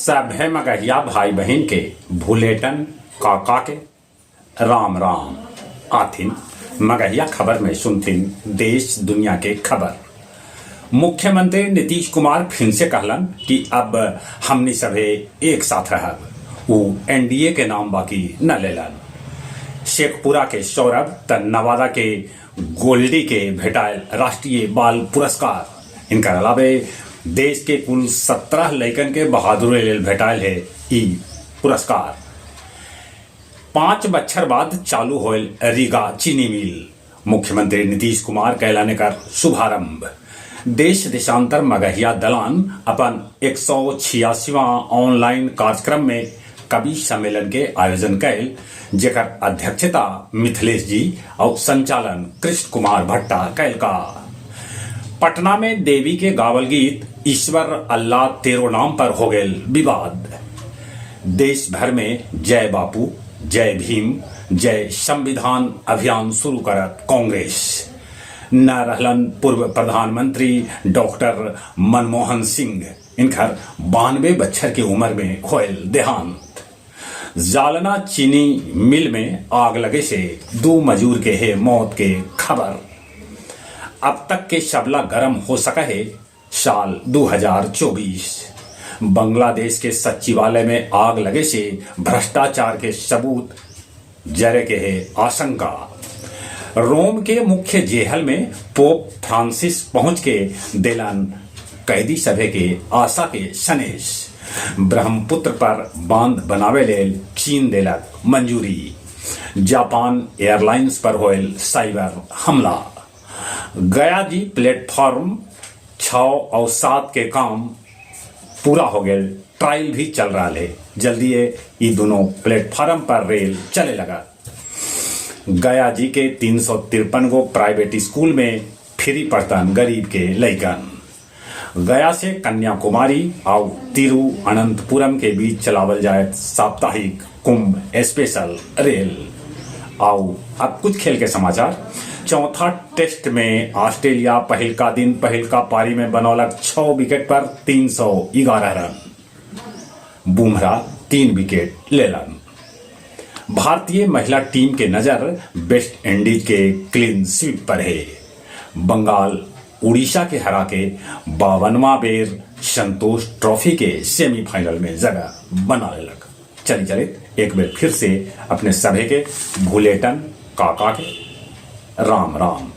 सभे मगहिया भाई बहिन के भुलेटन काका के राम राम। आथिन मगहिया खबर में सुनथिन देश दुनिया के खबर। मुख्यमंत्री नीतीश कुमार फिन से कहलन कि अब हमनी सभे एक साथ रहब। ऊ एनडीए के नाम बाकी न लेलन। शेखपुरा के सौरभ त नवादा के गोल्डी के भेटायल राष्ट्रीय बाल पुरस्कार। इनकर अलावे देश के कुल 17 लइकन के बहादुरी लेल भेटायल हे ई पुरस्कार। 5 बच्छर बाद चालू होयल रीगा चीनी मिल। मुख्यमंत्री नीतीश कुमार कैलन एकर शुभारंभ। देश देशांतर मगहिया दलान अपन 186वां ऑनलाइन कार्यक्रम में कवि सम्मेलन के आयोजन कैल, जेकर अध्यक्षता मिथिलेश जी और संचालन कृष्ण कुमार भट्टा कैल का। पटना में देवी के गावल गीत ईश्वर अल्लाह तेरो नाम पर हो गेल विवाद। देश भर में जय बापू, जय भीम, जय संविधान अभियान शुरू करत कांग्रेस। न रहलन पूर्व प्रधानमंत्री डॉक्टर मनमोहन सिंह, इनकर 92 बच्छर की उम्र में होयल देहांत। जालना चीनी मिल में आग लगे से 2 मजूर के है मौत के खबर। अब तक के सबला गरम हो सका है साल 2024। बांग्लादेश के सचिवालय में आग लगे से भ्रष्टाचार के सबूत जरे के है आशंका। रोम के मुख्य जेहल में पोप फ्रांसिस पहुंच के देलन कैदी सभे के आशा के सनेश। ब्रह्मपुत्र पर बांध बनावे लेल चीन देलक मंजूरी। जापान एयरलाइंस पर होयल साइबर हमला। गया जी प्लेटफॉर्म 6 और 7 के काम पूरा हो गए, ट्रायल भी चल रहा है। जल्दी ये दोनों प्लेटफॉर्म पर रेल चले लगा। गया जी के 353 गो प्राइवेट स्कूल में फ्री पढ़तन गरीब के लइकन। गया से कन्याकुमारी और तिरुअनंतपुरम के बीच चलावल जाए साप्ताहिक कुंभ स्पेशल रेल। आओ अब कुछ खेल के समाचार। चौथा टेस्ट में ऑस्ट्रेलिया पहिलका दिन पहिलका पारी में बनौलक 6 विकेट पर 311 रन। बुमराह 3 विकेट लेलन। भारतीय महिला टीम के नजर वेस्ट इंडीज के क्लीन स्वीप पर है। बंगाल उड़ीसा के हरा के 52वां बेर संतोष ट्रॉफी के सेमीफाइनल में जगह बना लेलक। चली चलित एक बेर फिर से अपने सभे के भूलेटन काका के राम राम।